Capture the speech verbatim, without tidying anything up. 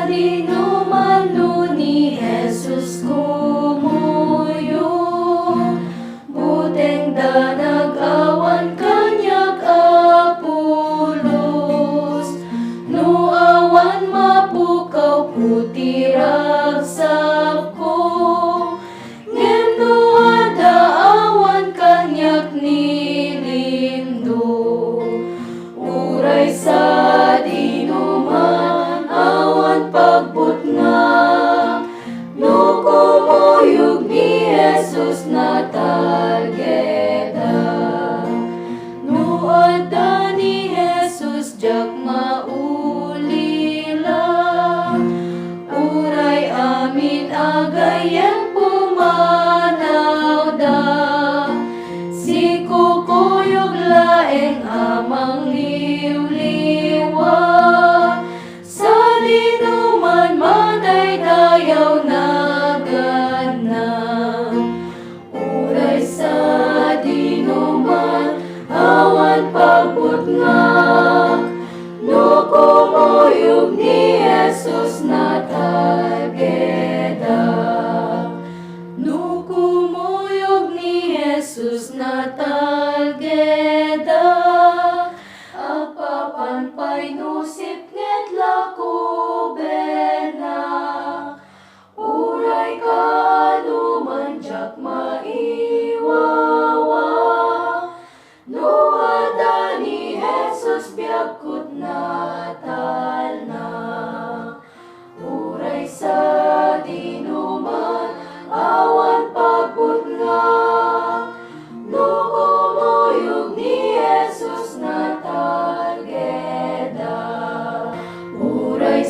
Dinoman no ni Jesus kumuyog, butengda nag-awan kaniak a pulos. No awan mapukawko ti ragsakko, ngem no adda awan kaniak ni limdo, uray sadinoman awan pagbutngak, no kumuyog ni Jesus natalgedak. No adda ni Jesus diak maulila, uray amin a gayyem pumanawda. Sikukuyog laeng a mangliwliwa, sadinoman madaydayaw naganna. Uray sadinoman awan pagbutngak, no kumuyog ni Jesus natalgedak. No kumuyog ni Jesus natalgedak, agpapan pay no sipnget la kubennak. Uray kaanoman diak maiwawa, no adda ni Jesus biagko natalna. Uray sadinoman awan pagbutngak, no kumuyog ni Jesus natalgedak. Uray